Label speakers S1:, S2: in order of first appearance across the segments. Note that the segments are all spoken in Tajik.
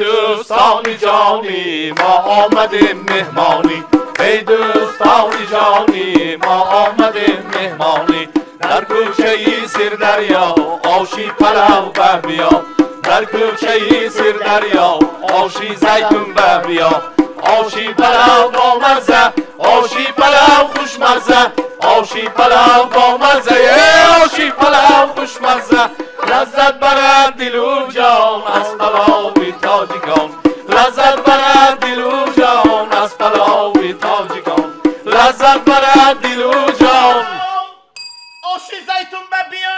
S1: Дӯстони ҷонӣ, мо омадем меҳмонӣ. Эй дӯстони ҷонӣ, мо омадем меҳмонӣ. Дар кӯчаи Сирдарё оши палав ба биё. Дар кӯчаи Сирдарё оши зайтун ба биё. Оши палав бомазза, оши палав хушмазза. Оши палав бомазза, оши палав хушмазза. Лаззат барад дилу ҷон аз палови тоҷикон. Лаззат барад дилу ҷон аз палови тоҷикон. Лаззат барад дилу ҷон.
S2: Оши зайтун ба биё.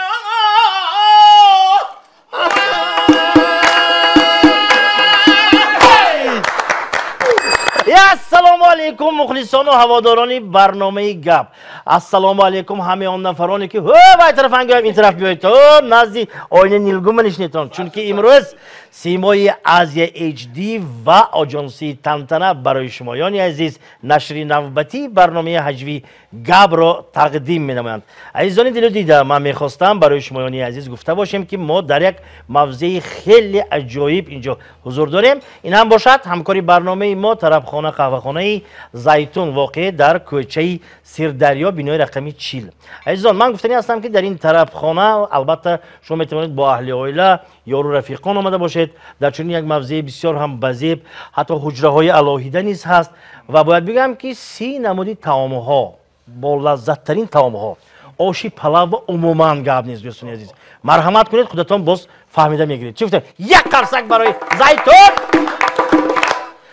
S3: Ассалому алайкум мухлисону ҳаводорони барномаи Гап. Ассалому алайкум ҳамаи он нафароне ки вай тараф ангоям ин тараф биёед, то назди оина нилгума нишинедтон, чунки имрӯз симои Азия HD ва оҷонсии Тантана барои шумоёни азиз нашри навбатии барномаи ҳаҷвии Гапро тақдим менамоянд. Азизони дилу дида, ман мехостам барои шумоёни азиз гуфта бошем, ки мо дар як мавзеи хеле аҷоиб инҷо ҳузур дорем. Ин ҳам бошад ҳамкори барномаи мо тарабхона қаҳвахонаи Зайтун, воқеъ дар кӯчаи Сирдарё, бинои рақами 40. Азизон, ман гуфтанӣ ҳастам, ки дар ин тарабхона албатта шумо метавонед бо аҳли оила, ёру рафиқон омада бошед. Дар чунин як мавзеи бисёр ҳам базеб, ҳатто ҳуҷраҳои алоҳида низ ҳаст ва бояд бигӯям, ки 30 намуди таомҳо, бо лаззаттарин таомҳо, оши палав умуман гап нест. Дӯстони азиз, марҳамат кунед, худатон боз фаҳмида мегиред. Чӣ гуфтем? Як қарсак барои Зайтун.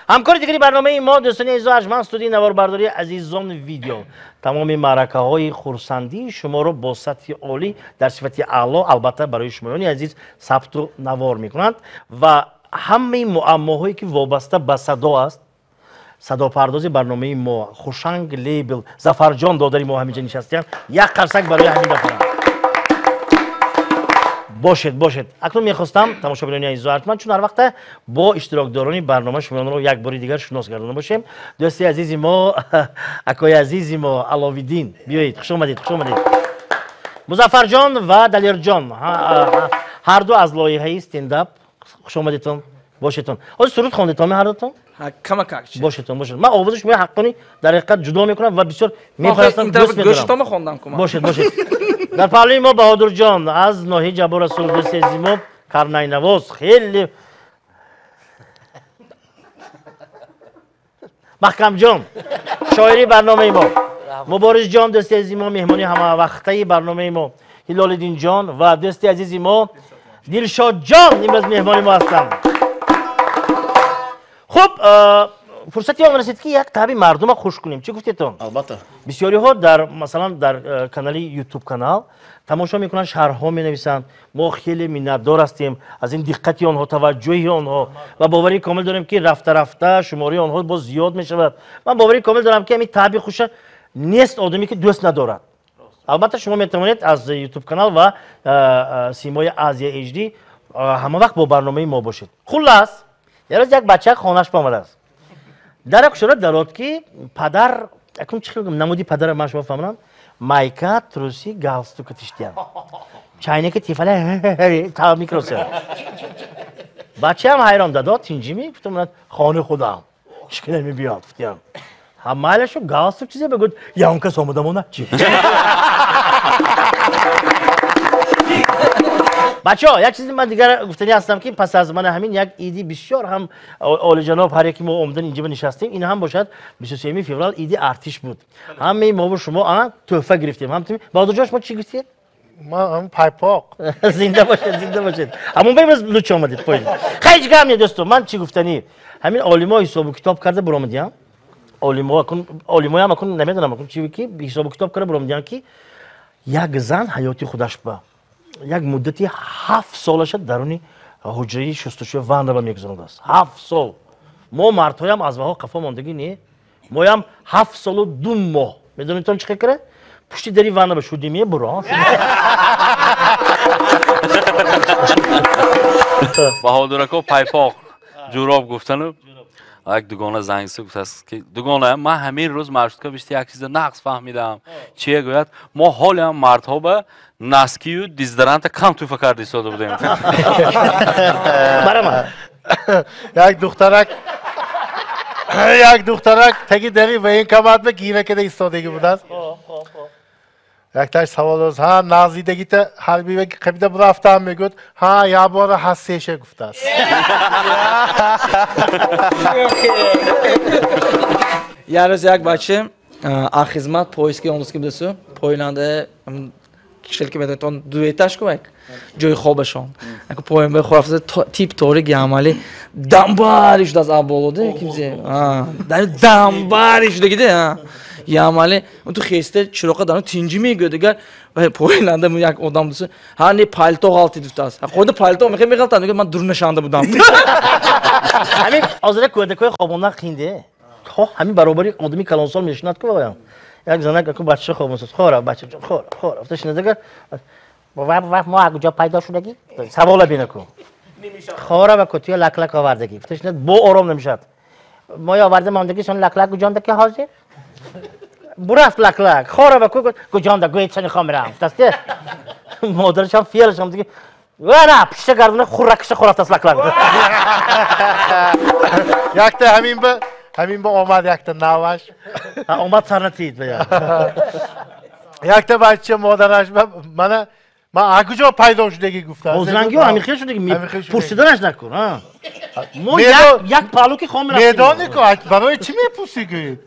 S3: Ҳамкори дигари барномаи мо, дӯстони азизу арҷманд, студияи наворбардории Азизон Видео тамоми маъракаҳои хурсандии шуморо бо сатҳи олӣ дар сифати аъло албатта барои шумоёни азиз сабту навор мекунанд ва ҳамаи муаммоҳое ки вобаста ба садо аст, садопардози барномаи мо Хушанг Лейбл Зафарҷон додари мо ҳаминҷа нишастиянд. Як қарсак барои ҳамин нафарам. Бошед, бошед. Акнун мехостам тамошобинони азизу арҷманд, чун ҳар вақта бо иштирокдорони барнома шуморо як бори дигар шинос гардонда бошем. Дӯсти азизи мо, акои азизи мо Аловиддин, биёед, хуш омадед, хуш омадед. Музаффарҷон ва Далерҷон ҳар ду аз лоиҳаи стендап, хуш омадедтон, бошедтон. Ҳозир суруд хондедтон ҳар дутон?
S4: Камакак.
S3: Бошедтон, бошед. Ман овози шуморо ҳаққонӣ дар ҳақиқат ҷудо мекунам ва бисёр мепарастам, дӯст медорам.
S4: Гӯштома хондам кумак.
S3: Бошед, бошед. Дар паҳлӯи мо Баҳодурҷон аз ноҳияи Ҷаббор Расулов, дӯсти азизи мо, карнайнавоз, хеле Маҳкамҷон, шоири барномаи мо, Муборизҷон, дӯсти азизи мо, меҳмони ҳамавақтаи барномаи мо, Ҳилолиддинҷон ва дӯсти азизи мо Дилшодҷон имрӯз меҳмони мо ҳастанд. Хуб, фурсати он расид, ки як таби мардума хуш кунем. Чӣ гуфтедтон?
S5: Албатта.
S3: Бисёриҳо дар, масалан, дар канали YouTube канал тамошо мекунанд, шарҳҳо менависанд. Мо хеле миннатдор ҳастем аз ин диққати онҳо, таваҷҷӯҳи онҳо ва боварии комил дорем, ки рафта-рафта шумораи онҳо боз зиёд мешавад. Ман боварии комил дорам, ки ҳамин таби хуша нест одаме, ки дӯст надорад. Албатта шумо метавонед аз YouTube канал ва симои Азия HD ҳама вақт бо барномаи мо бошед. Хуллас, як рӯз як бача хонаш омадааст. Дар як дарод, ки падар, акун чӣ хел намуди падара ман шумо фаҳмонам, майка, труси, галстука тиштиян. Чайники Тефал та микроса. Бачаам ҳайрон: дадо, тинҷими? Гуфтам, хони худам. Ҳеч ки намебиёд, гуфтиям. Ҳа, майлашу, галстук чизе бигӯд, ягон кас омадамона чи? Бачаҳо, як чизи ман дигар гуфтанӣ ҳастам, ки пас аз мана ҳамин як иди бисёр ҳам олиҷаноб ҳар яки мо омадан инҷа нишастем, ин ҳам бошад 23 феврал иди артиш буд. Ҳамаи мову шумо тӯҳфа гирифтем. Баҳодурҷон, шумо чӣ гуфтед?
S6: Ман пайпоқ.
S3: Зинда бошед, зинда бошед. Ҳамон ба имрӯз луч омадед поин. Хай, ҳеҷ гап не, дӯсто, ман чӣ гуфтанӣ? Ҳамин олимо ҳисобу китоб карда буромадиям. Олимо акун, олимоям акун намедонам акун чӣ ки ҳисобу китоб карда буромадиям, ки як зан ҳаёти худаш ба Як муддати 7 солаша даруни ҳуҷраи шустушӯ ванна ба мегузаронидааст. 7 сол. Мо мардҳоям аз ваҳо қафо мондагӣ не. Моям 7 солу 2 моҳ. Медонед чӣ кара? Пушти дари ванна ба шуди мебуро.
S1: Баҳодурако пайпоқ ҷуроб гуфтану як дугона занг зад, гуфтааст ки дугона, ман ҳамин рӯз маршрутка бишти як чиза нақс фаҳмидам. Чие гӯяд? Мо ҳолиам мардҳо ба наскию дезодоранта кам туфа карда истода будем.
S3: Барама.
S6: Як духтарак таги дари военкомат ба гира када истодагӣ будааст. Якташ савол дод, ҳа наздидагита ҳарби қабида бурафтам мегӯяд, ҳа як бора ҳассеша гуфтааст.
S4: Як рӯз як бача аз хизмат поезд ки омадааст ки будасу, пойланда кишел ки медонед, он дуэташ ку як ҷои хобашон. Аку поем ба хорафта тип торик ямали дамбари шудааст аз болода кимзе. Дамбари шудагиде, а. Ямали ту хеста чироқа дар тинҷи мегӯяд, дигар пойланда як одам дуса, ҳа не палто ғалтид гуфтааст. Худи палто мехе меғалтад, мегӯяд ман дурнашанда будам.
S3: Ҳамин ҳозира кӯдакҳои хобонда қинде. То ҳамин баробари одами калонсол мешинад ку ваям. Як занак аку бачаша хобонсоз. Хора бачаҷон, хора, хора. Гуфта шинад дигар. Ва ва мо аз куҷо пайдо шудагӣ? Савола бина ку. Хора ва кутия лак-лак овардагӣ. Гуфта шинад бо ором намешавад. Мо оварда мондагӣ сон лак-лак куҷонда ки ҳозир? Бурафт лак-лак. Хора ва ку куҷонда гӯед сони хомирам. Гуфтаст. Модарашам фиялашам диги. Ва на, пишта гардона хурракиша хорафтаст лак-лак.
S6: Якта ҳамин ба омад якта наваш.
S3: Омад сарнатид ба я.
S6: Якта бача модараш мана ман аз куҷо пайдо шудагӣ гуфтааст.
S3: Ҳозирангиҳо ҳамин хел шудагӣ, пурсиданаш накун. Мо як паҳлӯ ки хом рафтем.
S6: Медонӣ ку, барои чӣ мепурсӣ гӯед?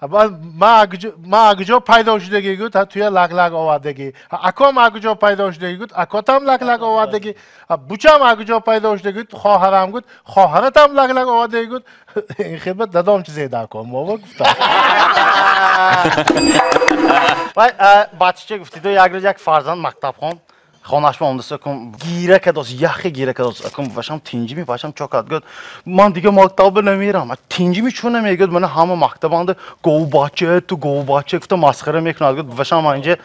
S6: Ман аз куҷо пайдо шудагӣ гуфт, туя лак-лак овардагӣ. Аком аз куҷо пайдо шудагӣ гуфт, акотам лак-лак овардагӣ. Бучам аз куҷо пайдо шудагӣ гуфт, хоҳарам гуфт, хоҳаратам лак-лак овардагӣ гуфт. Ин хел дадом чизе дар кор мова гуфтам.
S2: Вай бачача гуфтиду як рӯз як фарзанд мактабхон хонашма омдаса кун гира кадос, яхе гира кадос, акун вашам тинҷими, вашам чокат гуфт, ман дига мактаба намерам. Тинҷими чун намегӯяд, мана ҳама мактабанда говбача, ту говбача гуфта масхара мекунад, гуфт вашам анҷа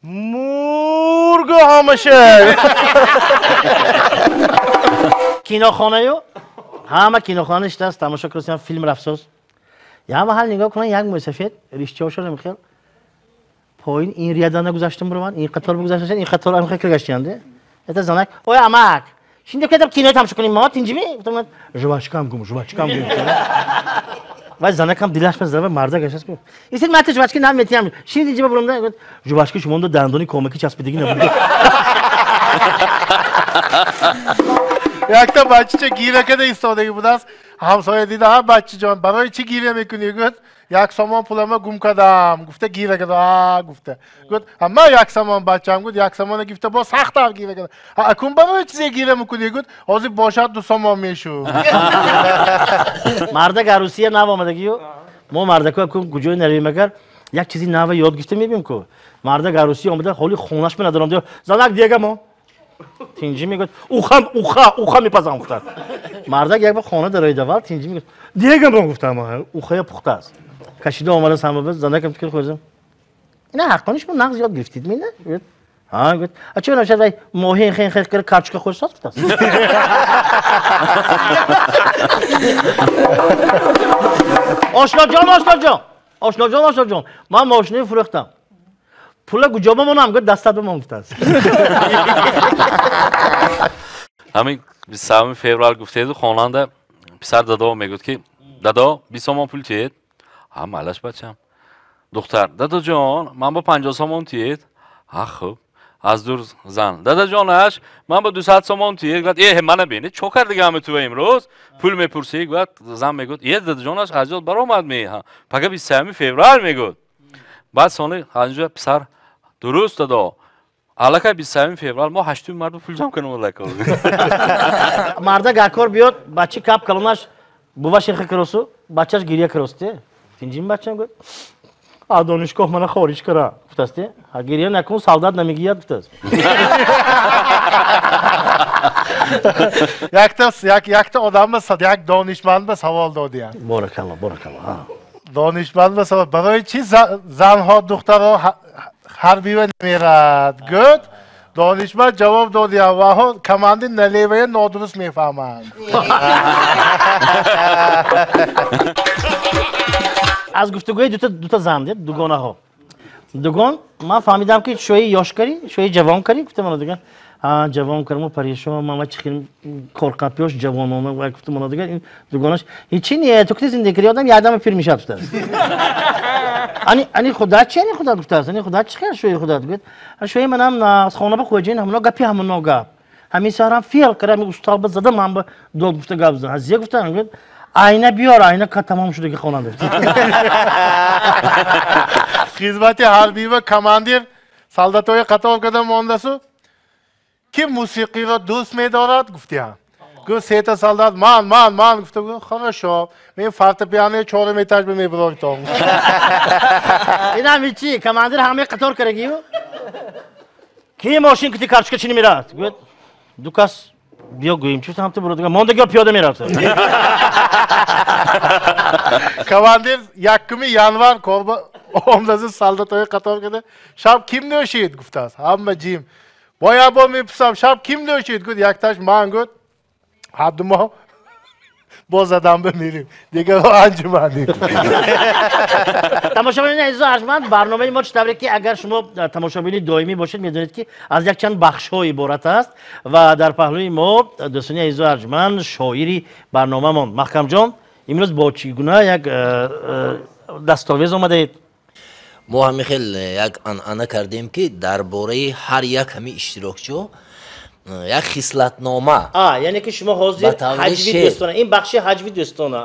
S2: мургу ҳамаша.
S3: Кинохонаю ҳама кинохона нишастааст, тамошо кардастам филм рафсоз. Як маҳал нигоҳ кунам, як мӯйсафед ришчаошро мехел поин ин риядана гузаштам буромад, ин қатор гузаштам, ин қатор амхел киргаштиянде. Это занак, ой амак, шинда кедам кино тамошо кунем, мо тинҷими? Гуфтам, жвачкам гум, жвачкам гум. Вай занакам дилаш мезада, марда гаштаст ку. Исин ман жвачки наметиям. Шинди инҷа буромда, жвачки шумонда дандони комаки часпидагӣ набуд.
S6: Якта бачача гира када истодагӣ будааст. Ҳамсоя дида, ҳа бачаҷон, барои чӣ гира мекунӣ? Гуфт, як сомон пулама гум кардам. Гуфта гира кардам, а гуфта. Гуфт, ман як сомон бачам, гуфт, як сомона гирифта боз сахттар гира кардам. Акун барои чизе гира мекунӣ? Гуфт, ҳозир бошад 2 сомон мешуд.
S3: Мардак аз Русия нав омадагию. Мо мардако акун куҷое наравем агар як чизи нава ёд гирифта мебием ку. Мардак аз Русия омада, ҳоли хонаш менадаром. Занак дега мо. Тинҷи мегӯяд, ухам, уха, уха мепазам гуфтад. Мардак як бор хона дароид аввал, тинҷи мегӯяд, дегам гуфтам, ухая пухтааст. Кашида омада самба, занакам тикир хӯрдам. Ина ҳаққони шумо нағз ёд гирифтид мена? Гӯяд, ҳа, гӯяд, а чӣ намешавад вай моҳи хен хен кара карчука хӯрсад гуфтааст. Ошноҷон, ошноҷон, ошноҷон, ошноҷон, ман мошинаи фурӯхтам. Пула куҷо бимонам? Гӯяд, дастат бимон гуфтааст.
S1: Ҳамин 27 феврал гуфтеду хонанда писар дадо мегӯяд ки дадо 20 сомон пул тиед. Ҳа малаш бачам. Духтар дадаҷон ман бо 50 сомон тиед. Ҳа хуб. Аз дур зан дадаҷонаш ман бо 200 сомон тиед. Гуфт э мана бинед чо кардига ҳама ту имрӯз пул мепурсӣ. Гуфт зан мегӯяд э дадаҷонаш аз ёд баромад ме. Пага 27 феврал мегӯяд. Баъд сони анҷо писар дуруст дадо аллакай 27 феврал мо 8 март пул ҷамъ кунем аллакай.
S3: Мардак акор биёд бачи кап калонаш бува ширха киросу бачаш гиря киросте. Тинҷим бачам гуфт А донишгоҳ мана хориҷ кара. Гуфтааст, гиря накун, солдат намегият гуфтааст.
S6: Якта одамба, як донишмандба савол додиян.
S3: Боракалло, боракалло.
S6: Донишмандба савол, барои чи занҳо духтарҳо ҳарбива намерад? Гӯд, донишманд ҷавоб додиян, ваҳо команди налевая нодуруст мефаҳманд.
S3: Аз гуфтугӯи дута зан, дугонаҳо. Дугон, ман фаҳмидам ки шои ёш карӣ, шои ҷавон карӣ, гуфтам ана дигар. Ҳа, ҷавон карму парешон, ман ва чи хел корқапёш ҷавонона ва гуфтам ана дигар. Ин дугонаш ҳечи не, ту ки зиндагӣ карӣ одам якдама пир мешавад гуфтааст. Ани худат чи, ани худат гуфтааст, ани худат чи хел шои худат гуфт. Шои манам аз хона ба хоҷаин ҳамоно гапи ҳамоно гап. Ҳамин саҳрам фиал кара, ҳамин устал ба зада ман ба дод гуфта гап зад. Зе гуфтам, гуфт, айна биёр, айна ка тамом шудаги хонанда.
S6: Хизмати ҳарбӣ ва командир солдатҳои қатор карда мондасу ки мусиқиро дӯст медорад гуфтиям. Гуфт сета солдат ман, ман, ман гуфта, хорошо, мен фортепианои чорум этаж мебурдам.
S3: Инам ҳечи, командир ҳамаи қатор карагию ки мошин кити карточка чини меравад? Гуфт ду кас биё гӯем, чӣ ҳамта бурдага, мондагиё пиёда мерафт.
S6: Командир 1 январ корба омдази солдатҳои қатор карда, шаб ким нӯшид гуфтааст. Ҳама ҷим. Бояд бо мепурсам, шаб ким нӯшид? Гуфт якташ ман, гуфт ҳадду мо боз задам бимирим, дигарро анҷуманем.
S3: Тамошобинони азизу арҷманд, барномаи мо чӣ тавре ки агар шумо тамошобини доимӣ бошед, медонед ки аз якчанд бахшҳо иборат аст ва дар паҳлӯи мо дӯстони азизу арҷманд шоири барномамон Маҳкамҷон имрӯз бо чӣ гуна як дастовез омадаед?
S5: Мо ҳамин хел як анъана кардем ки дар бораи ҳар як ҳамин иштирокчиҳо як хислатнома.
S3: Яъне ки шумо ҳозир ҳаҷви дӯстона, ин бахши ҳаҷви дӯстона.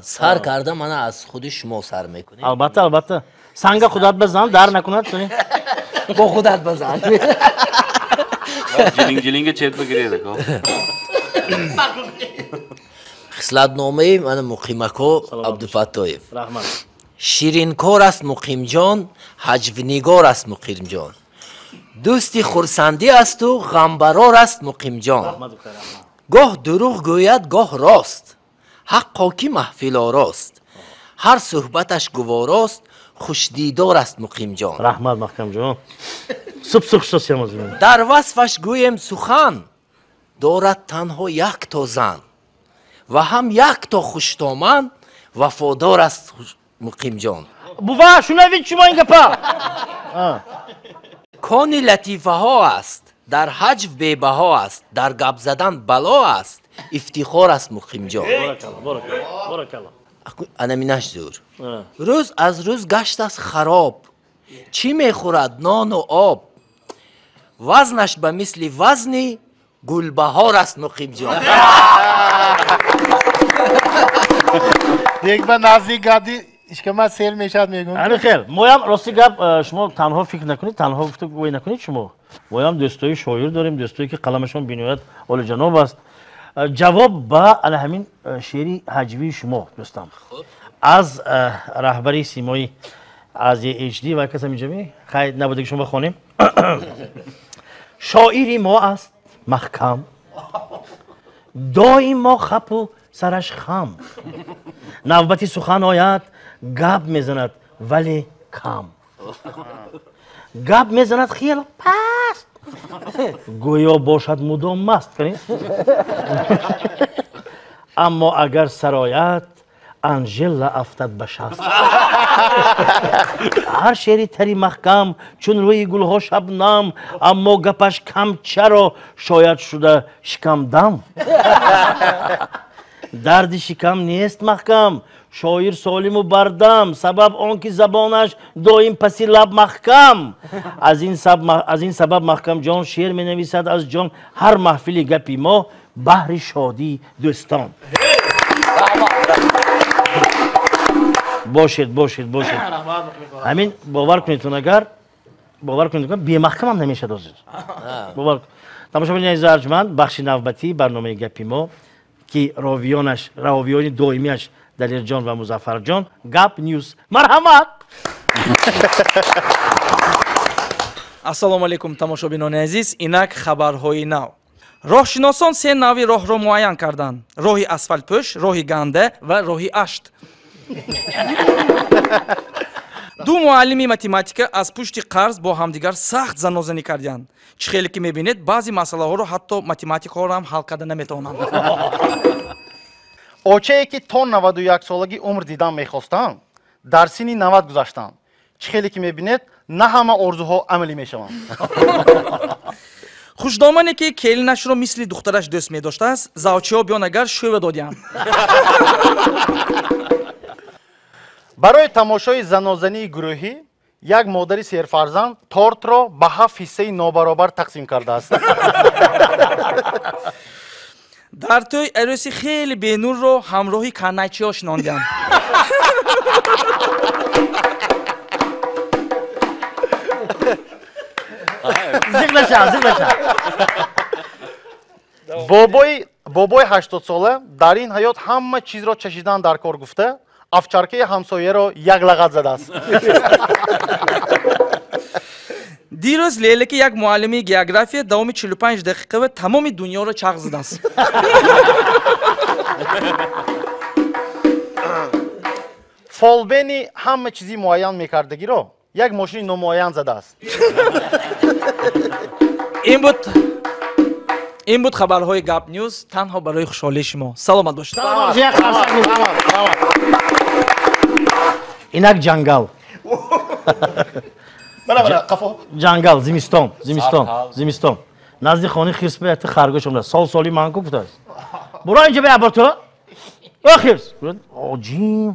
S5: Сар карда мана аз худи шумо сар мекунем.
S3: Албатта, албатта. Санга худат базан, дар накунад.
S4: Бо худат базан.
S1: Жилинг-жилинга чет бигиред.
S5: Хислатномаи мана Муқимако Абдуфаттоев.
S3: Раҳмат.
S5: Ширинкор аст Муқимҷон, ҳаҷвнигор аст Муқимҷон. Дӯсти хурсандӣ асту ғамбарор аст Муқимҷон. Гоҳ дурӯғ гӯяд, гоҳ рост, ҳаққо ки маҳфилорост. Ҳар суҳбаташ гуворост, хушдидор аст Муқимҷон.
S3: Раҳмат, Маҳкамҷон. Суб сух шосиям.
S5: Дар васфаш гӯем сухан, дорад танҳо якто зан ва ҳам якто хуштоман, вафодор аст Муқимҷон.
S3: Бува, шунавид шумо ин гапа?
S5: Кони латифаҳо аст, дар ҳаҷв бебаҳо аст, дар гап задан бало аст, ифтихор аст Муқимҷон. Анаминаш зур. Рӯз аз рӯз гаштааст хароб, чӣ мехӯрад нону об, вазнаш ба мисли вазни гулбаҳор аст Муқимҷон.
S6: Дек ба наздик гади ишкама сел мешад мегӯм.
S3: Ани хел, моям рости гап, шумо танҳо фикр накунед, танҳо гуфтугӯй накунед шумо. Моям дӯстои шоир дорем, дӯстое ки қаламашон биноят олиҷаноб аст. Ҷавоб ба ана ҳамин шеъри ҳаҷвии шумо, дӯстам. Аз раҳбари симои Азия HD ва кас ҳаминҷа ми? Хай, набудаги шумо бихонем. Шоири мо аст маҳкам, доимо хапу сараш хам. Навбати сухан ояд, гап мезанад, вале кам. Гап мезанад хел паст, гӯё бошад мудом маст. Аммо агар сарояд, Анжела афтад ба шаст. Ҳар шеъри тари маҳкам, чун рӯи гулҳо шабнам, аммо гапаш кам чаро шояд шуда шикамдам. Дарди шикам нест маҳкам, шоир солиму бардам, сабаб он ки забонаш доим паси лаб маҳкам. Аз ин сабаб Маҳкамҷон шеър менависад аз ҷон, ҳар маҳфили гапи мо баҳри шодии дӯстон. Бошед, бошед, бошед. Ҳамин бовар кунед, агар бовар кунед, бемаҳкамам намешад ҳозир. Бовар. Тамошобинони азиз арҷманд, бахши навбатии барномаи гапи мо ки ровиёни доимиаш Далерҷон ва Музаффарҷон, Гап Ньюс. Марҳамат!
S4: Ассалому алайкум, тамошобинони азиз. Инак хабарҳои нав. Роҳшиносон се навъи роҳро муайян карданд: роҳи асфалтпӯш, роҳи ганда ва роҳи ашт. Ду муаллими математика аз пушти қарз бо ҳамдигар сахт занозанӣ карданд. Чӣ хеле ки мебинед, баъзе масъалаҳоро ҳатто математикҳоро ҳам ҳал карда наметавонанд.
S2: Очае ки то 91 солагӣ умр дидан мехостанд, дар синни 90 гузаштанд. Чӣ хеле ки мебинед, на ҳама орзуҳо амалӣ мешаванд.
S4: Хушдомане ки келинашро мисли духтараш дӯст медоштааст, завчиҳо биён агар шӯва додиҳанд.
S2: Барои тамошои занозании гурӯҳӣ як модари серфарзанд тортро ба 7 ҳиссаи нобаробар тақсим кардааст.
S4: Дар тӯй арӯси хеле бенурро ҳамроҳи карнайчиҳо шинондиҳанд.
S3: Зиқ нашав, зиқ нашав.
S2: Бобои 80-сола дар ин ҳаёт ҳама чизро чашидан дар кор гуфта, афчаркаи ҳамсояро як лағат задааст.
S4: Дирӯз лелеки як муаллими география давоми 45 дақиқа ва тамоми дунёро чарх задааст.
S2: Фолбени ҳама чизи муайян мекардагиро як мошини номуайян задааст.
S4: Ин буд хабарҳои Гап Ньюз танҳо барои хушҳолии шумо. Саломат бошед.
S3: Инак ҷангал. Ҷангал, зимистон, зимистон, зимистон. Назди хонаи хирс ба якта харгӯш омадааст. Сол соли ман ку гуфтааст. Буро инҷа бия бор ту. О хирс. Оҷин,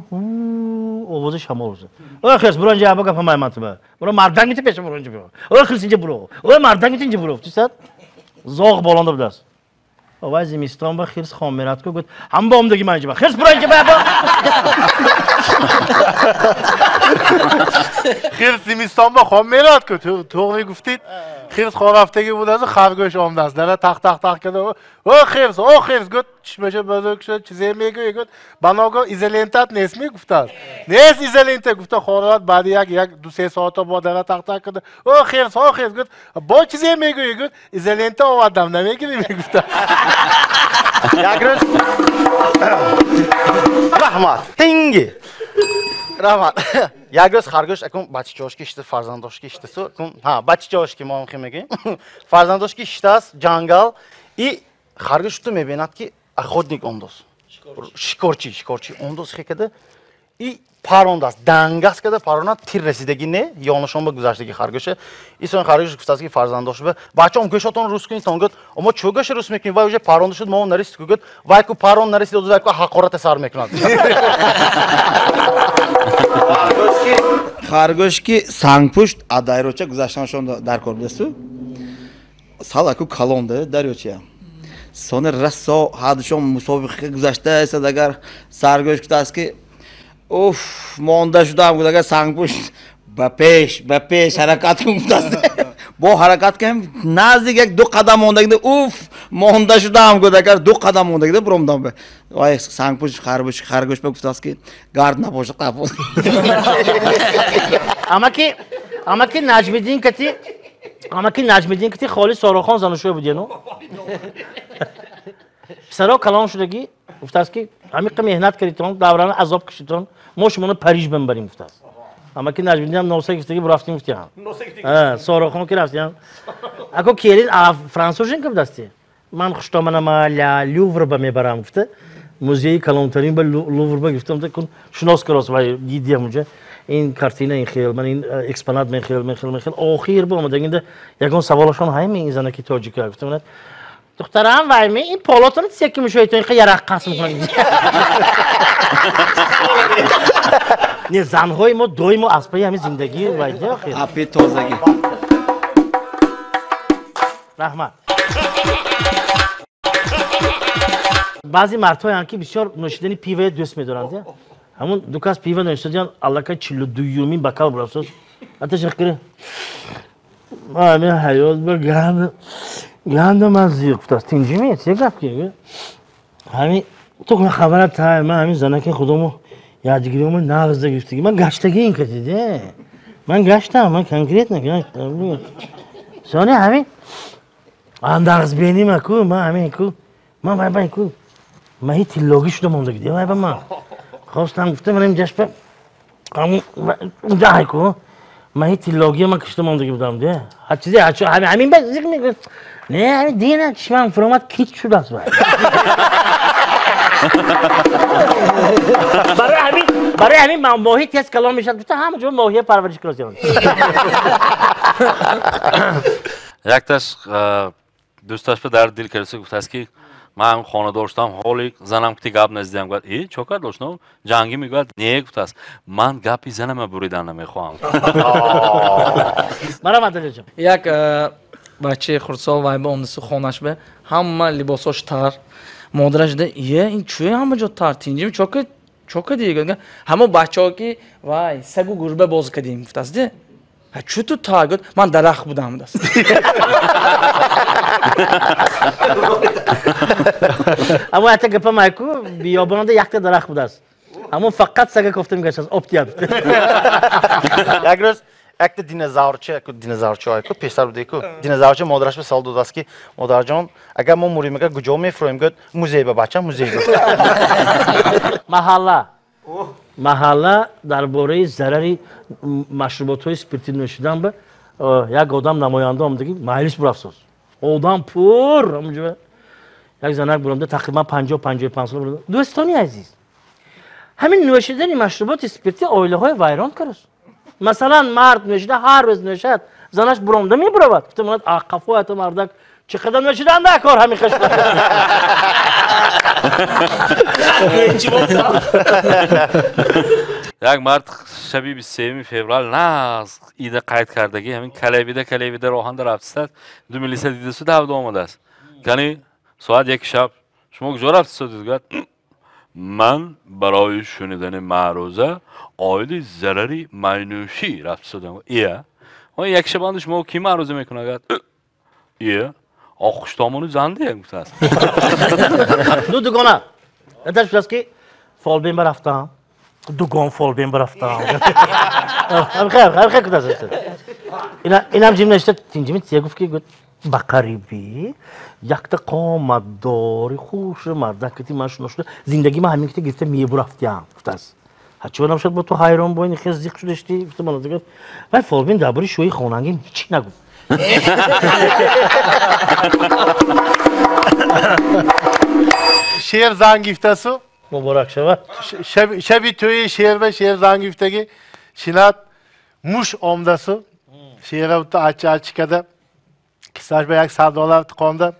S3: овози шамол. О хирс, буро инҷа аба гапа май ман ту ба. Буро марданг мити пеша буро инҷа биё. О хирс инҷа буро. О марданг мити инҷа буро. Ту зоғ болонда будааст. Овай зимистон ба хирс хом мерад ку гуфт ҳам ба омдаги ман инҷа ба. Хирс буро инҷа бия ба.
S6: Хирс зимистон ба хом мерад ку туғри гуфтид. Хирс хом рафтагӣ будааст, харгӯш омадааст. Дара тақ тақ тақ карда. О хирс, о хирс гуфт, чишмаша бузург шуд, чизе мегӯӣ гуфт. Баного изолентат нест мегуфтааст. Нест изолента гуфта хорат баъди як ду се соата бо дара тақ тақ карда. О хирс, о хирс гуфт, бо чизе мегӯӣ гуфт, изолента овардам, намегирӣ мегуфта.
S2: Як рӯз раҳмат, тинги. Раҳмат. Як рӯз харгӯш акун бачачаҳош ки шита, фарзандош ки шитасу, акун ҳа, бачачаҳош ки мо ҳам мегӯем. Фарзандош ки шитааст ҷангал и харгӯш ту мебинад ки охотник омдост. Шикорчи, шикорчи омдост хекада и парондааст, дангас када паронад, тир расидагӣ не, ёнашон ба гузаштагӣ харгӯша. Исон харгӯш гуфтааст ки фарзандош ба бачаам гӯшатон рус кунед, он гуфт, мо чӯ гӯша рус мекунем, вай уже паронда шуд, мо нарасид. Гуфт, вай ку парон нарасид, вай ку ҳақората сар мекунад.
S7: Харгӯш ки сангпушт аз дарёча гузаштанашон дар кор будасту, сал аку калон да дарёча. Сони расо ҳадушон мусобиқа гузашта истад, агар саргӯш гуфтааст ки уф, монда шудам, гуфт, агар сангпушт ба пеш, ба пеш ҳаракат кун гуфтааст. Бо ҳаракат кардем, наздик як ду қадам мондагида, уф, монда шудам, гуфт, агар ду қадам мондагида буромдам. Вай сангпушт харгӯш ба гуфтааст ки гард набошад қафо.
S3: Амаки Наҷмиддин кати, амаки Наҷмиддин кати холи Сорохон занушӯй будену. Писаро калон шудагӣ гуфтааст ки ҳамиқа меҳнат кардитон, даврана азоб кашидтон, мо шуморо Париж бимбарем гуфтааст. Амаки Наҷмиддин ҳам носа гуфтагӣ бурафтем гуфтиам. Сорохон ки рафтиам. Ако келин франсужин ки будасти? Ман хуштоманама ля Лювр ба мебарам гуфта. Музеи калонтарин ба Лувр ба гуфтам, кун шинос карос вай дидиам унҷа. Ин картина ин хел, ман ин экспонат мен хел, мен хел, мен хел. Охир бу омадагинда ягон саволашон ҳайми ин занаки тоҷика гуфтам. Духтарам вай ми ин полотон секи мушоитон ин ярақ қасм кунад. Не, занҳои мо доимо аз пайи ҳамин зиндагӣ вай де охир.
S7: Апи тозагӣ.
S3: Раҳмат. Баъзе мардҳоянд ки бисёр нӯшидани пива дӯст медоранд. Ҳамун ду кас пива нӯшиданд, аллакай 42-юмин бокал бурафтааст. Аташақ кира. Ҳамин ҳаёт ба ганда ганда ман зиқ гуфтааст. Тинҷи се гап ки? Ҳамин ту хабарат тай, ман ҳамин занаки худомо ядгириёмо нағзда гирифтагӣ. Ман гаштагӣ ин катиде. Ман гаштам, ман конкретно гаштам. Сони ҳамин андарзбени ку, ман ҳамин ку, ман вай бай ку, маҳи тиллогӣ шуда монда гиди вай ба ман. Хостам гуфта манам ҷашба унҷа ку, маҳи тиллогия ман кишта мондаги будам де. Ҳар чизе ҳамин ба зикр мекунад. Не, ҳамин дина чишмам фуромад кит шудааст вай. Барои ҳамин моҳӣ тез калон мешавад, гуфта ҳама ҷо моҳия парвариш кунад.
S1: Якташ дӯсташ ба дар дил кардаса гуфтааст ки ман хонадор шудам, ҳоли занам кути гап назидам. Гуфт э чо кард ошно? Ҷангӣ мегӯяд не, гуфтааст ман гапи занама буридан намехоҳам.
S3: Марҳамат Алиҷон.
S4: Як бачаи хурдсол вай ба омдасу хонаш ба ҳама либосош тар. Модараш да е ин чӯе ҳама ҷо тар тинҷим чока чока дига. Ҳамо бачаҳо ки вай сагу гурба боз кардем гуфтааст де. Ҳа чӯ ту тар гуфт ман дарахт будам даст.
S3: Аммо якта гапам айку биёбонда якта дарахт будааст. Аммо фақат сага кофта мегаштааст об тияб.
S2: Як рӯз якта динозаврча, динозаврча айку пештар будеку. Динозаврча модараш ба савол додааст ки модарҷон, агар мо мурем агар куҷо мефуроем? Гуфт музей ба бача, музей.
S3: Маҳалла. Маҳалла дар бораи зарари машруботҳои спиртӣ нӯшидан ба як одам намоянда омадаги маҷлис бурафсоз. Одам пур ҳамунҷо. Як занак бурамда тақрибан 50-55 сола бурда. Дӯстони азиз, ҳамин нӯшидани машруботи спиртӣ оилаҳои вайрон кард. Масалан, мард нӯшида ҳар рӯз нӯшад, занаш буромда мебуравад. Гуфта монад, а қафоята мардак чӣ қадар нӯшиданда кор ҳамин хеш.
S1: Як мард шаби 23 феврал наз ида қайд кардагӣ ҳамин калебида роҳанда рафтистад, ду милиса дидасу давда омадааст. Кани соат 1 шаб шумо куҷо рафтистодед? Гуфт ман барои шунидани маъруза оиди зарари майнӯшӣ рафтистодам. Ия он як шабанду шумо кӣ маъруза мекунад? Ия охуштомону занде гуфтааст.
S3: Ду дугона яташ гуфтааст ки фолбин барафтам, дугон фолбин барафтам. Хай гуфтааст. Инам ҷим нашта тинҷими тия гуфт ки гуфт ба қарибӣ якта қоматдори хуши мардак ки ман шиношуда зиндагӣ ман ҳамин ки гирифта мебурафтиям гуфтааст. Ҳачи одам шуд бо ту ҳайрон бо ин хез зиқ шудашти гуфта ман гуфт вай фолбин дар бораи шӯи хонангӣ ҳеч нагуфт.
S6: Шер занг гифтасу
S3: муборак шавад.
S6: Шаби тӯи шер ба шер занг гифтаги шинат муш омдасу шера бутта ачи ачи када кисаш ба як 100 доллар тиқонда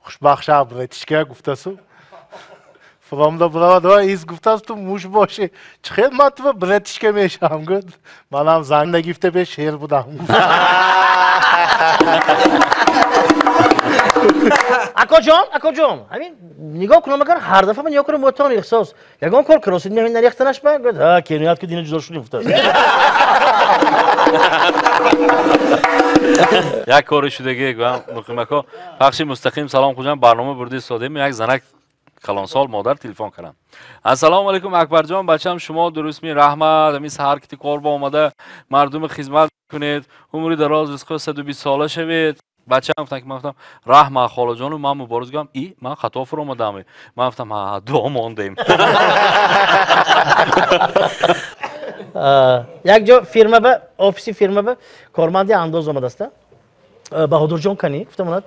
S6: хушбахт шав бретишка гуфтасу фуромда буравад ва из гуфтас ту муш боши чӣ хел ман ту бретишка мешавам? Гуфт манам занг нагифта бе шер будам.
S3: Акоҷон, акоҷон, ҳамин нигоҳ кунам агар ҳар дафъа ман нигоҳ кунам мотон эҳсос ягон кор кросид меҳин нарехтанаш ба гуфт ҳа кеноят ки дина ҷудо шудем гуфтааст.
S1: Як кори шудагӣ гӯям муқимако пахши мустақим салом хуҷам барнома бурди истодем як занак калонсол модар телефон кардам. Ассалому алайкум Акбарҷон, бачам шумо дурустми? Раҳмат, ҳамин саҳар ки кор ба омада мардуми хизмат кунед, умри дароз ризқи 120 сола шавед. Бачам гуфтан ки ман гуфтам раҳмат холаҷону ман мубориз гуфтам и ман хато фуромадам. Ман гуфтам ҳа дуо мондем.
S3: Як ҷо фирма ба офиси фирма ба корманди андоз омадааст. Баҳодурҷон кани гуфтам онад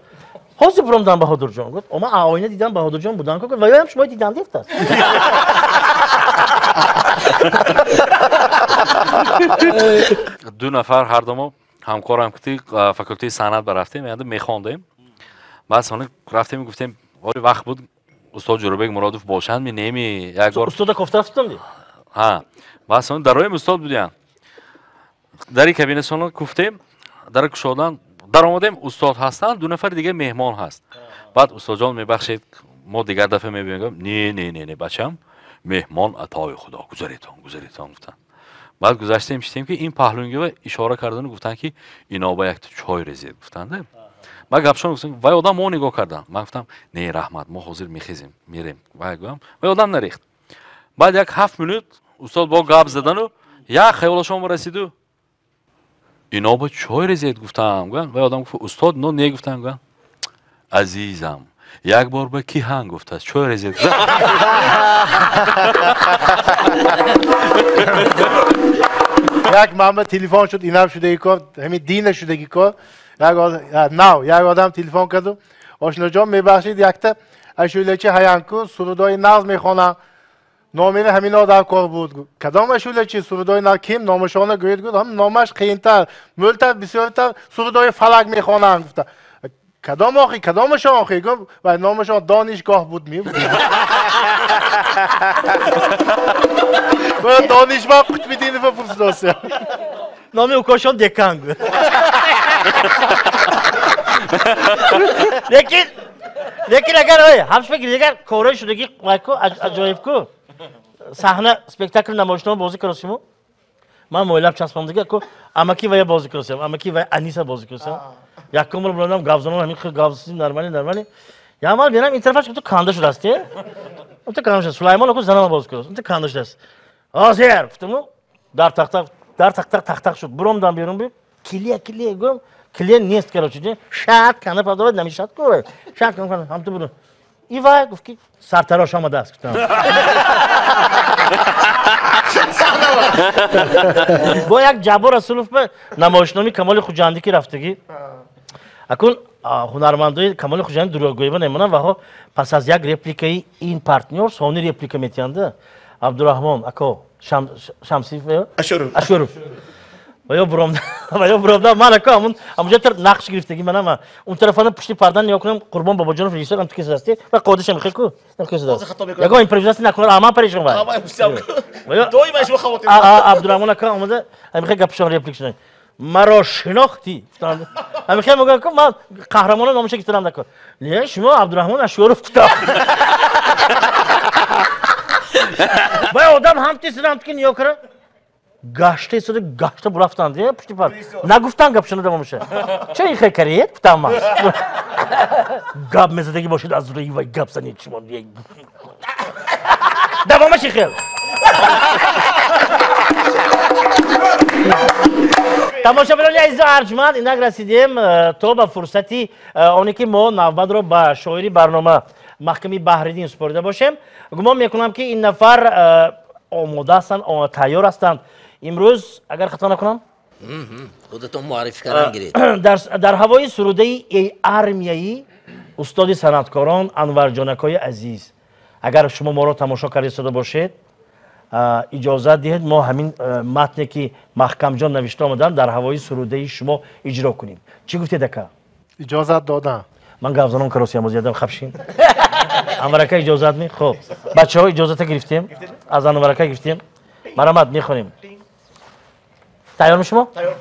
S3: ҳозир буромдам Баҳодурҷон гуфт ома оина дидам Баҳодурҷон будан ку ва ёям шумо дидан дефтааст.
S1: Ду нафар ҳардумо ҳамкорам ки факултети санъат барафтем, яъне мехондем. Баъд сони рафтем гуфтем оли вақт буд устод Ҷӯрабек Муродов бошанд ми неми як бор
S3: устода кофта рафтам ди.
S1: Ҳа, баъд сони дароем устод будиян. Дари кабинетшонро куфтем, дара кушодан даромадем, устод ҳастанд, ду нафари дига меҳмон ҳаст. Баъд устодҷон мебахшед, мо дигар дафъа мебинем. Не, не, не, не, бачам, меҳмон атои худо, гузаретон, гузаретон гуфтанд. Баъд гузаштем, шитем ки ин паҳлӯнгива ишора кардану гуфтанд ки ино ба якта чой резед гуфтанд. Ман гапшон гуфтам, вай одам мо нигоҳ кардам. Ман гуфтам, не раҳмат, мо ҳозир мехезем, мерем. Вай гуфтам, вай одам нарехт. Баъд як 7 минут устод бо гап задану як хаёлашон расиду Ино ба чой резед гуфтам, гуфтам. Вай одам гуфт, устод, ино не гуфтам, гуфтам. Азизам, як бор ба ки ҳан гуфтааст, чой резед.
S6: Як манба телефон шуд, инам шудаги кор, ҳамин дина шудаги кор. Нав, як одам телефон карду. Ошноҷон, мебахшид, якта ашулачи ҳаянку сурудои нағз мехонам. Номери ҳамин одам кор буд. Кадом ашулачи сурудои нағз ким номашона гӯед гуфт, ҳам номаш қийинтар, мӯлтар, бисёртар сурудои фалак мехонам гуфта. Кадом охи, кадомашон охи? Гуфт, вай номашон донишгоҳ буд ми. Донишманд Қутбиддинова пурсидост.
S3: Номи укошон декан гуфт. Лекин агар ҳамшба гирдагар корҳои шудаги вайку аҷоибку саҳна спектакл намоишнома бозӣ каросиму ман мойлаб часпондига ку амаки вая бозӣ каросиям, амаки вая Аниса бозӣ каросиям. Якум бор буландам гавзанон ҳамин хел гавзисим нормали нормали. Ямал берам ин тарафаш ту канда шудааст, е? Ту канда шудааст. Сулаймон ку занама бозӣ карос. Ту канда шудааст. Ҳозир гуфтаму дар тахта дар тахта тахтақ шуд. Буромдан берун би килия килия гум килия нест, короче, шат канда падовад намешад ку. Шат канда ҳам ту буру. Ивай гуфт ки сартарош омадааст гуфтам. Бо як Ҷаббор Расулов ба намоишномаи Камоли Хуҷандӣ ки рафтагӣ. Акун ҳунармандои Камоли Хуҷандӣ дурӯғгӯйиба намонанд ваҳо пас аз як репликаи ин партнёр сони реплика метиҳанда. Абдураҳмон ако Шамсиев Ашуров. Ваё буромда ман ако ҳамун ҳамунҷо нақш гирифтагӣ манам он тарафана пушти пардан нигоҳ кунам Қурбон Бобоҷонов режиссёр ҳам ту кесадасти ва қодиша мехел ку кесадааст. Ягон импровизатсия накунад аман парешон вай. Абдураҳмон ака омада ҳамихел гапшон реплик шуд. Маро шинохтӣ. Ҳамихел мегӯям ку ман қаҳрамона номаша гирифтам накун. Не, шумо Абдураҳмон Ашуров гуфтам. Вай одам ҳам тисидам ки нигоҳ кара гашта истода гашта бурафтанд пушти пар нагуфтан гапшона давомша. Ча ин хел каред гуфтам ман. Гап мезадагӣ бошед аз рӯи вай гап занед шумо. Давомаш ин хел. Тамошобинони азизу арҷманд, инак расидем то ба фурсати оне ки мо навбатро ба шоири барнома Маҳками Баҳриддин супорида бошем. Гумон мекунам ки ин нафар омода ҳастанд, тайёр ҳастанд. Имрӯз агар хато накунам,
S5: худатон муаррифӣ кардан гиред.
S3: Дар ҳавои сурудаи эй армияи устоди санъаткорон Анварҷонакои азиз, агар шумо моро тамошо карда истода бошед, иҷозат диҳед мо ҳамин матне ки Маҳкамҷон навишта омаданд дар ҳавои сурудаи шумо иҷро кунем. Чӣ гуфтед ака?
S6: Иҷозат додам.
S3: Ман гавзанон каросиям, боз ядам хабшин. Анварака иҷозат ми? Хоб. Бачаҳо иҷозата гирифтем. Аз Анварака гирифтем. Марамат мехонем. Тайёрми шумо?
S2: Тайёр.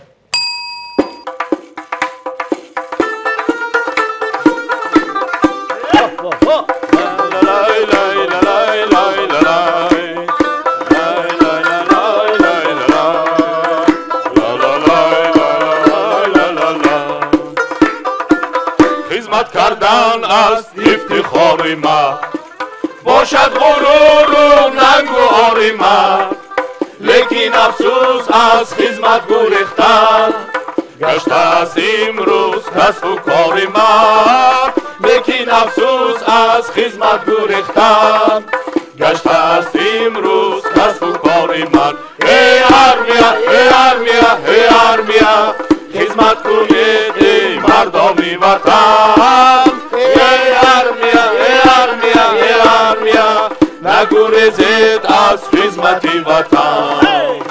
S1: Хизмат кардан аст ифтихори ма, бошад ғуруру нангу ори ма, лекин афсӯс аз хизмат гурехтан гаштааст имрӯз касбу кори ма, лекин афсӯс аз хизмат гурехтан гаштааст имрӯз касбу кори ман. Эй армия, эй армия, эй армия, хизмат кунед эй мардоми ватан. Эй армия, эй армия, эй армия, нагурезед аз хизмати ватан.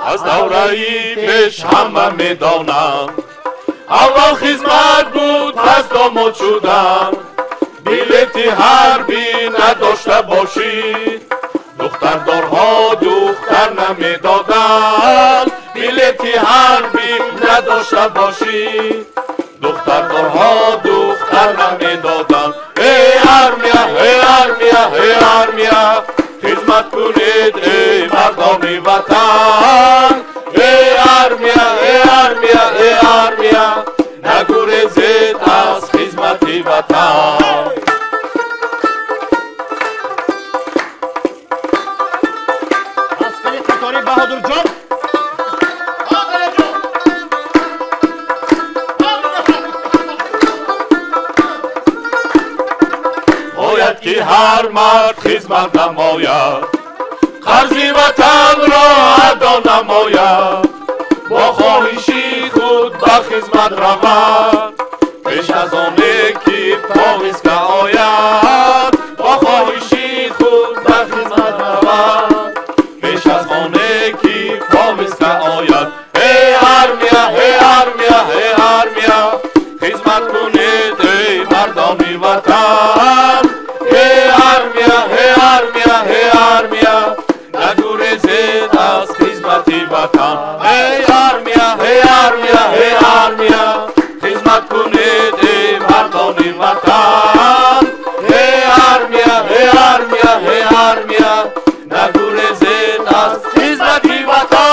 S1: Аз давраи пеш ҳама медонам, аввал хизмат буд, пас домод шудам. Билети ҳарбӣ надошта бошӣ, духтардорҳо духтар намедоданд. Билети ҳарбӣ надошта бошӣ, духтардорҳо духтар намедоданд. Эй армия, эй армия, эй армия, хизмат кунед эй мардоми ватан. Эй армия, эй армия. Нагурезед аз хизмати ватан.
S3: Аскари қатори Баҳодурҷон.
S1: Бояд ки ҳар мард хизмат намояд, қарзи ватанро адо намояд, бо хоҳиши худ ба хизмат равад, пеш аз оне ки повестка ояд, бо хоҳиши худ ба хизмат равад, пеш аз оне ки повестка ояд. Эй армия, эй армия, эй армия, хизмат кунед, эй мардони ватан. Эй армия, эй армия, эй армия, нагурезед аз хизмати ватан. Эй армия, эй армия, эй армия, хизмат кунед, эй мардони ватан. Эй армия, эй армия, эй армия, нагурезед аз хизмати ватан.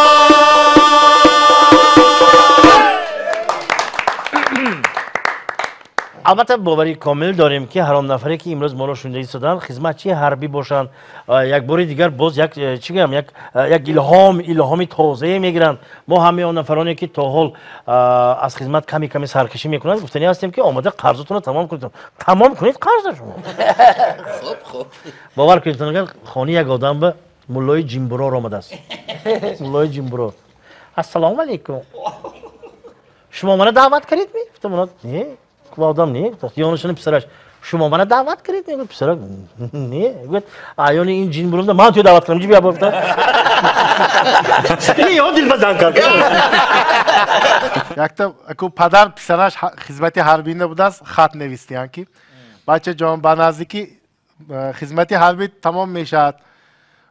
S3: Албатта боварии комил дорем, ки ҳар он нафаре, ки имрӯз моро шунида истоданд, хизматчии ҳарбӣ бошанд, як бори дигар боз як чӣ гӯям, як илҳоми тозае мегиранд. Мо ҳамаи он нафароне, ки то ҳол аз хизмат ками ками саркашӣ мекунанд, гуфтанӣ ҳастем, ки омода қарзатонро тамом кунед. Тамом кунед қарза шумо.
S5: Хуб, хуб.
S3: Бовар кунед, агар хонаи як одам ба муллои ҷимбурор омадааст. Муллои ҷимбурор. Ассалому алайкум. Шумо мана даъват кардед ми? Гуфтам, оно не. Одам не, ёнашини писараш. Шумо мана даъват кардед? Мегӯяд писарак не. Мегӯяд аёни ин ҷин бурумда ман туя даъват кардам. Ҷи бия гуфта. Ё дилбазан кард.
S6: Якта аку падар писараш хизмати ҳарбӣ будааст, хат навистиян, ки бачаҷон, ба наздикӣ хизмати ҳарбӣ тамом мешавад.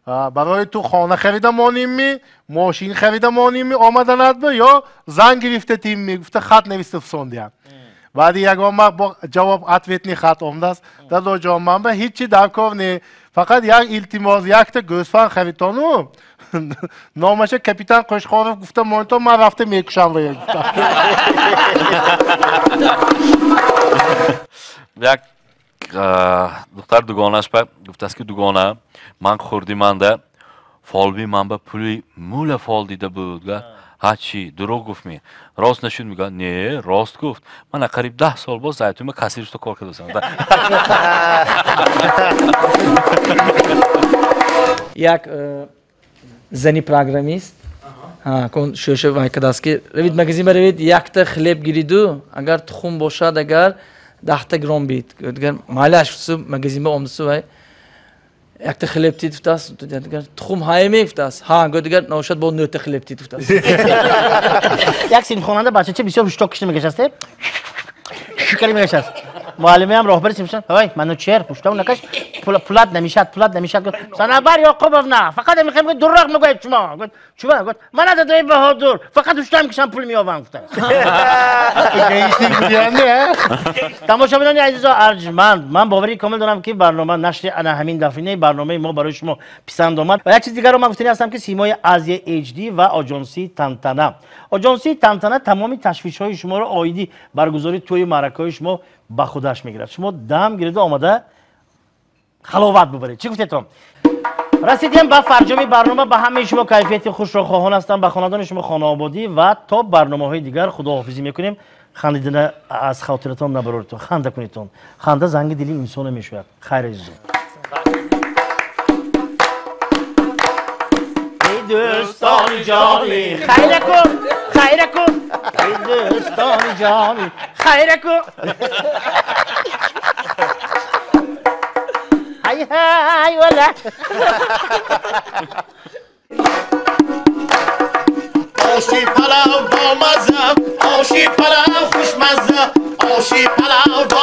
S6: Барои ту хона харида монем, мошин харида монем, омаданат бо ё зан гирифта тим, гуфта хат нависта фисондиян. Баъди ягон вақт бо ҷавоб ответный хат омадааст. Дадоҷон, ман ба ҳеҷ чи даркор не, фақат як илтимос, якта гӯсфанд харитону номаша капитан Қӯшқоров гуфта монитон, ман рафта мекушам ва гуфта.
S1: Як духтар дугонаш ба гуфтааст, ки дугона, ман хурди манда фолби ман ба пули мула фол дида буд. Ҳа чӣ, дурӯғ гуфт ми? Рост нашуд? Мегӯяд, не, рост гуфт. Ман қариб 10 сол боз зайтума кассиршуда кор кардасам.
S4: Як зани программист шӯша вай кардааст, ки равид магазин баравед, якта хлеб гириду, агар тухм бошад, агар 10 гром бит. Дигар майлаш магазин ба омдасу вай якта хлеб тид гуфтааст, дигар тухм ҳае мегуфтааст. Ҳа, гӯ дигар ношад бо нӯта хлеб тид гуфтааст.
S3: Як синфхонанда бачача бисёр ҳушток кишта мегашаст, шукари мегашаст. Муаллимаам роҳбари синфшон, ой, Манучер, ҳушток накаш, пулат намешад, пулат намешад. Гуфт, Санабар Ёқубовна, фақат мехоҳем, гуфт, дурроқ мегӯяд шумо. Гуфт, чува? Гуфт, мана дадои Баҳодур, фақат ҳуштам кишам пул меёбам, гуфтааст. Тамошобинони азизу арҷманд, ман боварии комил дорам, ки барнома нашри ана ҳамин дафъинаи барномаи мо барои шумо писанд омад. Ва як чиз дигарро ман гуфтанӣ ҳастам, ки симои Азия HD ва оҷонсии Тантана. Оҷонсии Тантана тамоми ташвишҳои шуморо оиди баргузории тӯю маъракаҳои шумо ба худаш мегирад. Шумо дам гирида омада халоват бубаред. Чӣ гуфтетон? Расидем ба фарҷоми барнома. Ба ҳамаи шумо кайфияти хушро хоҳон ҳастам, ба хонадони шумо хонаободӣ ва то барномаҳои дигар худоҳофизӣ мекунем. Хандидана аз хотиратон набароритон, ханда кунедтон. Ханда занги дили инсона мешавад. Хайр, азизон. Эй дӯстони ҷонӣ, хайра кун, хайра кун. Эй дӯстони ҷонӣ, хайра кун. Ай ҳай вала.
S8: Оши палав бо мазза, оши палав хушмазза, оши палав бо